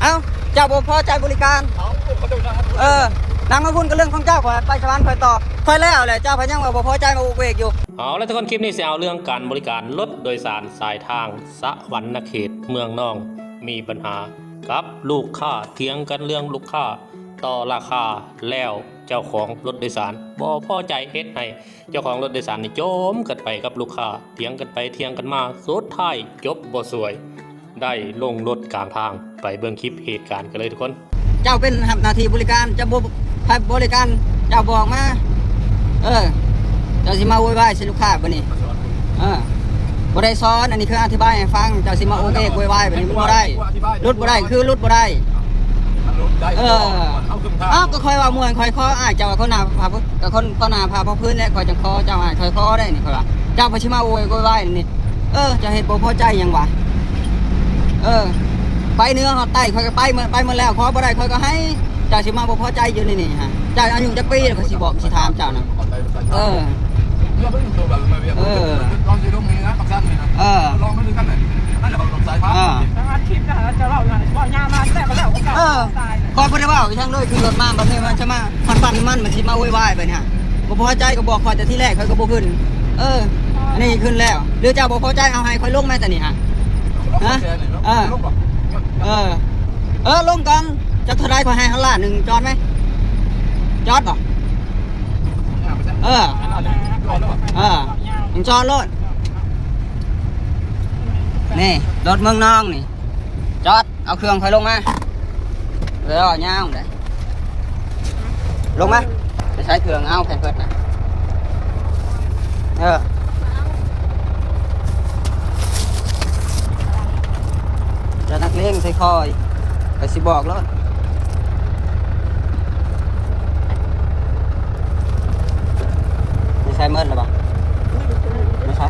ເອົ້າ ເຈົ້າບໍ່ພໍໃຈບໍລິການ. ເອີ ນັ່ງມາພຸ້ນກໍເລື່ອງຂອງເຈົ້າ, ຂ້ອຍໄປສະຫວັນຂ້ອຍຕໍ່. ຂ້ອຍແລ້ວແຫຼະ, ເຈົ້າພັດຍັງວ່າບໍ່ພໍໃຈມາໂອກເວກຢູ່. ເອົາລະທຸກຄົນ, ຄລິບນີ້ຊິເອົາເລື່ອງການບໍລິການລົດໂດຍສານສາຍທາງສະຫວັນນະເຂດເມືອງນອງ ມີບັນຫາກັບລູກຄ້າ, ຖຽງກັນເລື່ອງລູກຄ້າຕໍ່ລາຄາ, ແລ້ວເຈົ້າຂອງລົດໂດຍສານບໍ່ພໍໃຈ, ເຮັດໃຫ້ ເຈົ້າຂອງລົດໂດຍສານນີ້ໂຈມກັນໄປກັບລູກຄ້າ, ຖຽງກັນໄປຖຽງກັນມາ, ສຸດທ້າຍຈົບບໍ່ສວຍ, ໄດ້ລົງລົດກາງທາງ. ໄປເບິ່ງຄລິບເຫດການກັນເລີຍທຸກຄົນ. ເຈົ້າເປັນຮັບໜ້າທີ່ບໍລິການ, ເຈົ້າບໍ່ໃຫ້ບໍລິການ, ເຈົ້າບອກມາ. ເອີ ເຈົ້າຊິມາໂວຍວາຍໃສ່ລູກຄ້າບາດນີ້. ເອີ ບໍ່ໄດ້ສອນ, ອັນນີ້ຄືອະທິບາຍໃຫ້ຟັງ. ເຈົ້າຊິມາໂອເອກໂວຍວາຍບາດນີ້ ມັນບໍ່ໄດ້. ຫຼຸດບໍ່ໄດ້ ຄືຫຼຸດບໍ່ໄດ້. ເອີ ເອົ້າ ກໍຂ້ອຍເວົ້າມ່ວນ, ຂ້ອຍຂໍອາຍເຈົ້າ, ຂໍໜ້າພະ ກໍຂໍໜ້າພະພະພື້ນແຫຼະ, ຂ້ອຍຈັ່ງຂໍເຈົ້າອາຍ, ຂ້ອຍຂໍໄດ້ນີ້, ຂ້ອຍວ່າ. ເຈົ້າໄປຊິມາໂວຍໂວຍວາຍນີ້. ເອີ ເຈົ້າເຮັດບໍ່ພໍໃຈຫຍັງຫວາ? ເອີ ໄປເໜືອຮອດໃຕ້ ຂ້ອຍກໍໄປໝົດ, ໄປໝົດແລ້ວ, ຂໍບໍ່ໄດ້ ຂ້ອຍກໍໃຫ້. ເຈົ້າຊິມາບໍ່ພໍໃຈຢູ່ໃນນີ້ຮະ? ເຈົ້າອາຍຸຈັກປີແລ້ວ? ຂ້ອຍຊິບອກ ຊິຖາມເຈົ້ານະ. ເອີ ເອີ ເອີ ເອີ ຂ້ອຍບໍ່ໄດ້ເວົ້າອີ່ຫຍັງເລີຍ, ຂີ່ລົດມາບັດນີ້ມັນຈະມາ ມັນປັ່ນນ້ຳມັນ, ມັນຊິມາໂວຍວາຍບາດນີ້. ບໍ່ພໍໃຈກໍບອກຂ້ອຍແຕ່ທີແລກ, ຂ້ອຍກໍບໍ່ຂຶ້ນ. ເອີ ອັນນີ້ຂຶ້ນແລ້ວ. ຫຼືເຈົ້າບໍ່ພໍໃຈ ເອົາໃຫ້ຂ້ອຍລົງແມ້ແຕ່ນີ້ຫະ? ຮະ? ເອີ ເອີ ເອີ ລົງກ່ອນ. ຈັກເທົ່າໃດ? ຂ້ອຍໃຫ້ເຮົາລ້ານໜຶ່ງ, ຈອດໄໝ? ຈອດບໍ່? ເອີ ເອີ ມຶງຈອດໂລດ. ນີ້ລົດເມືອງນອງນີ້, ຈອດ. ເອົາເຄື່ອງຂ້ອຍລົງມາ. ເອີ ຍາວເດ້. ລົງມາ. ໄປໃຊ້ເຄື່ອງເອົາແພມເພີດນະ. ເອີ ຢ່ານັກເລງໃສ່ຂ້ອຍ, ຂ້ອຍຊິບອກໂລດ. ໄປໃຊ້ໝົດແລ້ວບໍ່? ໄປໃຊ້?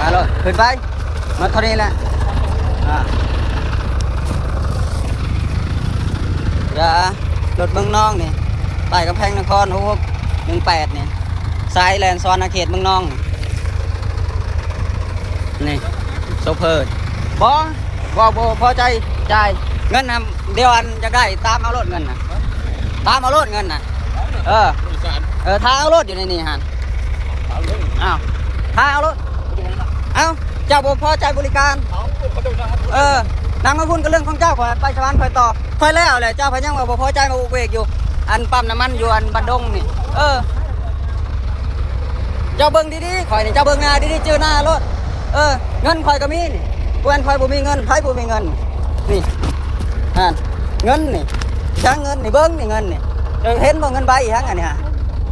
ມາໂລດ, ຂຶ້ນໄປ. ໝົດເທົ່ານີ້ແຫຼະ. ອ່າ ເຫຼືອລົດເມືອງນອງນີ້, ປ້າຍກຳແພງນະຄອນ ຫົກຫົກໜຶ່ງແປດນີ້, ສາຍແລ່ນສະຫວັນນະເຂດເມືອງນອງ. ນີ້ ໂຊເຟີ. ບໍ່ ບໍ່ ບໍ່ພໍໃຈ ຈ່າຍເງິນນຳ. ດຽວອັນຢາກໄດ້ ຕາມເອົາໂລດເງິນນະ, ຕາມເອົາໂລດເງິນນະ. ເອີ ເອີ ຖ້າເອົາໂລດຢູ່ໃນນີ້ຫັ້ນ. ອ້າວ ຖ້າເອົາໂລດ. ເອົ້າ ເຈົ້າບໍ່ພໍໃຈບໍລິການ. ເອີ ນັ່ງມາພຸ້ນກໍເລື່ອງຂອງເຈົ້າ, ຂ້ອຍໄປສະຫວັນຂ້ອຍຕໍ່. ຂ້ອຍແລ້ວແຫຼະ, ເຈົ້າພັດຍັງວ່າບໍ່ພໍໃຈມາໂອກເວກຢູ່ ອັນປ້ຳນ້ຳມັນຢູ່ອັນບ້ານດົງນີ້. ເອີ ເຈົ້າເບິ່ງດີໆ, ຂ້ອຍນີ້ ເຈົ້າເບິ່ງໜ້າດີໆ, ຈື່ໜ້າໂລດ. ເອີ ເງິນຂ້ອຍກໍມີນີ້, ບໍ່ແມ່ນຂ້ອຍບໍ່ມີເງິນ, ໃຜບໍ່ມີເງິນ? ນີ້ ຫັ້ນ ເງິນນີ້ ຫຍັງເງິນນີ້? ເບິ່ງນີ້ເງິນນີ້, ເຈົ້າເຫັນບໍ່ເງິນໃບອີຫຍັງອັນນີ້?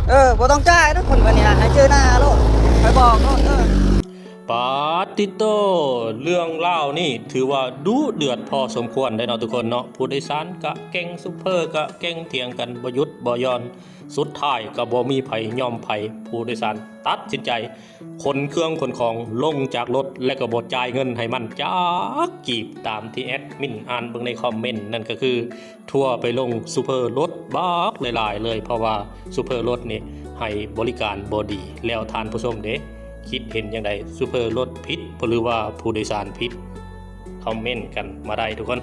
ເອີ ບໍ່ຕ້ອງຈ່າຍນະຄົນຄົນນີ້, ໃຫ້ຈື່ໜ້າໂລດ, ຂ້ອຍບອກໂລດ. ເອີ ປາດຕິໂຕ! ເລື່ອງລາວນີ້ຖືວ່າດຸເດືອດພໍສົມຄວນໄດ໋ເນາະທຸກຄົນເນາະ. ຜູ້ໂດຍສານກະເກັ່ງ, ໂຊເຟີກະເກັ່ງ, ຖຽງກັນບໍ່ຢຸດບໍ່ຢ່ອນ, ສຸດທ້າຍກະບໍ່ມີໃຜຍອມໃຜ. ຜູ້ໂດຍສານຕັດສິນໃຈຂົນເຄື່ອງຂົນຂອງລົງຈາກລົດ ແລະກະບໍ່ຈ່າຍເງິນໃຫ້ມັນຈັກກີບ, ຕາມທີ່ແອດມິນອ່ານເບິ່ງໃນຄອມເມັນນັ້ນກະຄື ທົວໄປລົງໂຊເຟີລົດບັກຫຼາຍໆເລີຍ, ເພາະວ່າໂຊເຟີລົດນີ້ໃຫ້ບໍລິການບໍ່ດີ. ແລ້ວທ່ານຜູ້ຊົມເດ ຄິດເຫັນຈັ່ງໃດ? ໂຊເຟີລົດຜິດບໍ່ ຫຼືວ່າຜູ້ໂດຍສານຜິດ? ຄອມເມັນກັນມາໄດ້ທຸກຄົນ.